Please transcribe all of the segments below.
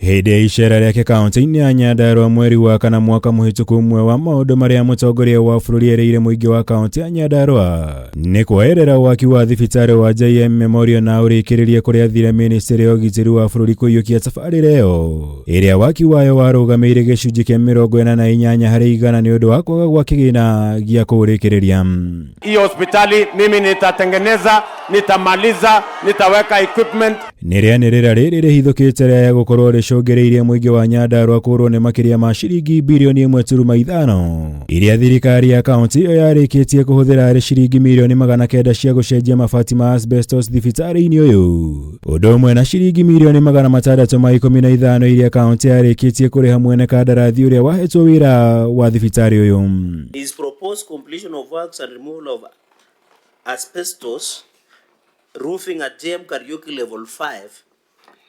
Hĩndĩ ya icera rĩake kaunti-inĩ ya Nyandarua mweri wa kana mwaka mũhĩtũku, ũmwe wa maũndũ marĩa mũtongoria wa bũrũri erĩire mũingĩ wa kaunti ya Nyandarua nĩ kuoerera waki wa thibitarĩ wa JM Memorial na ũrĩkĩrĩrie kũrĩa thire ministry ya ũgitĩri wa bũrũri kũiyũkia tabarĩra ĩyo ĩrĩa waki wayo warũgamĩire gĩcunjĩ kĩa 88% nĩ ũndũ wa kwaga gwa kĩgĩna gĩa kũũrĩkĩrĩria. Hiyo hospitali mimi nitatengeneza, nitamaliza, nitaweka equipment. Nĩ rĩanĩrĩra rĩrĩ rĩhithũkĩte rĩa gũkorwo rĩcũngĩrĩirie mũingĩ wa Nyandarua kũrwo nĩ makĩria ma ciringi birioni 1.5 iria thirikari ya kaunti ĩyo yarĩkĩtie kũhũthĩra arĩ ciringi mirioni 900 cia gũcenjia mabati ma asbestos thibitarĩ-inĩ ũyũ, ũndũ ũmwe na ciringi mirioni 615 iria kaunti yarĩkĩtie kũrĩha mwene kandarathi ũrĩa wahetwo wĩra wa thibitarĩ ũyũ. Is proposed completion of works and removal of asbestos roofing at JM Kariuki Level 5.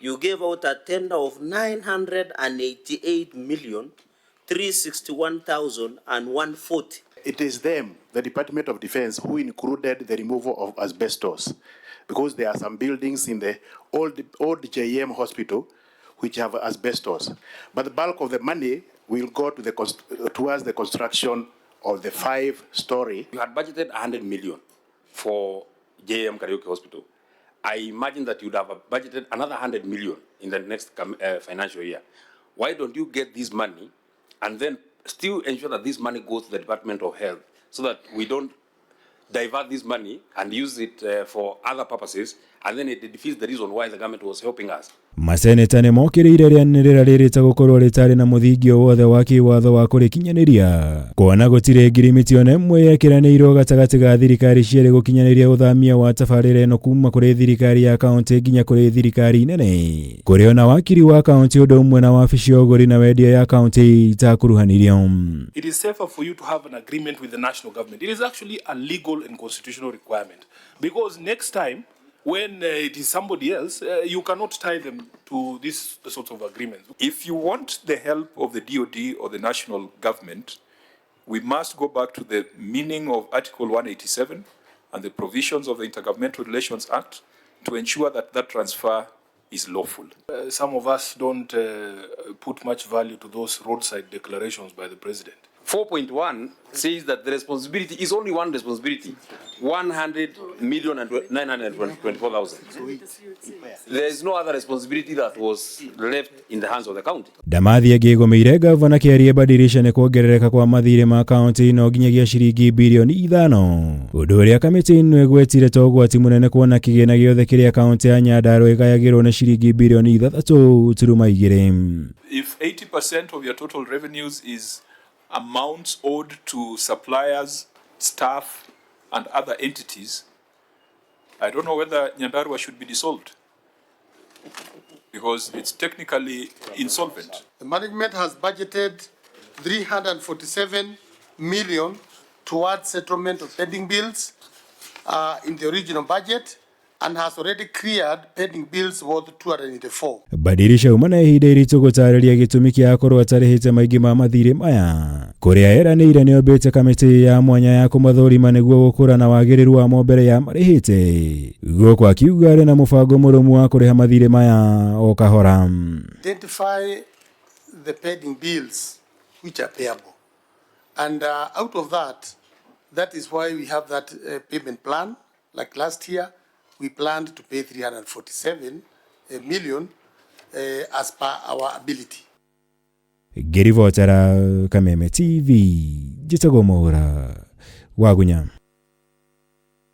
You gave out a tender of 988 million 361,140. It is them, the Department of Defense, who included the removal of asbestos because there are some buildings in the old JM hospital which have asbestos. But the bulk of the money will go towards the construction of the five-story. You had budgeted 100 million for JM Kariuki Hospital. I imagine that you'd have budgeted another 100 million in the next financial year. Why don't you get this money and then still ensure that this money goes to the Department of Health so that we don't divert this money and use it for other purposes, and then it defeats the reason why the government was helping us? Maseneta nĩ mokĩrĩire rĩanĩrĩra rĩrĩ ta gũkorwo rĩtarĩ na mũthingi o wothe wa kĩwatho wa kũrĩkinyanĩria, kuona gũtirĩ ngirimiti ona ĩmwe yekĩranĩirwo gatagatĩ ga thirikari cierĩ gũkinyanĩria ũthamia wa tabarĩra ĩno kuma kũrĩ thirikari ya kaunti nginya kũrĩ thirikari nene, kũrĩ ona wakiri wa kaunti ũndũ ũmwe na wabici ya ũgũri na wendia ya kaunti itakuruhanirio. It is safer for you to have an agreement with the national government. It is actually a legal and constitutional requirement. Because next time, when it is somebody else, you cannot tie them to this sort of agreements. If you want the help of the DOD or the national government, we must go back to the meaning of Article 187 and the provisions of the Intergovernmental Relations Act to ensure that that transfer is lawful. Some of us don't put much value to those roadside declarations by the president. 4.1 says that the responsibility is only one responsibility, 100 million and 924,000. There is no other responsibility that was left in the hands of the county. Ndamathi ĩngĩgũmĩire gavana Kĩarie Badirisha nĩ kuongerereka kwa mathirĩ ma kaunti ĩno nginyagia ciringi birioni 5, ũndũ ũrĩa kamĩtĩ ĩno ĩgwetire ta ũgwati mũnene, kuona kĩgĩna gĩothe kĩrĩa kaunti ya Nyandarua ĩgayagĩrwo nĩ ciringi birioni 6.2. If 80% of your total revenues is amounts owed to suppliers, staff, and other entities, I don't know whether Nyandarua should be dissolved because it's technically insolvent. The management has budgeted 347 million towards settlement of pending bills in the original budget and has already cleared pending bills worth 284. Badirisha uma na ihinda iritũ gũtarĩria gĩtũmi kĩa akorwo atarĩhĩte maingĩ ma mathirĩ maya, kũrĩa eranĩire nĩ ombĩte kamĩtĩ ya mwanya ya kũmathũrima nĩguo gũkũra na wagĩrĩru wamo mbere ya marĩhĩte, gũkũ akiuga arĩ na mũbango mũrũmu wa kũrĩha mathirĩ maya o kahora. Identify the pending bills which are payable. And out of that, that is why we have that payment plan. Like last year, we planned to pay 347 million as per our ability. Ngĩribotera Kameme TV, njĩtagwo Mwaura Wagunya.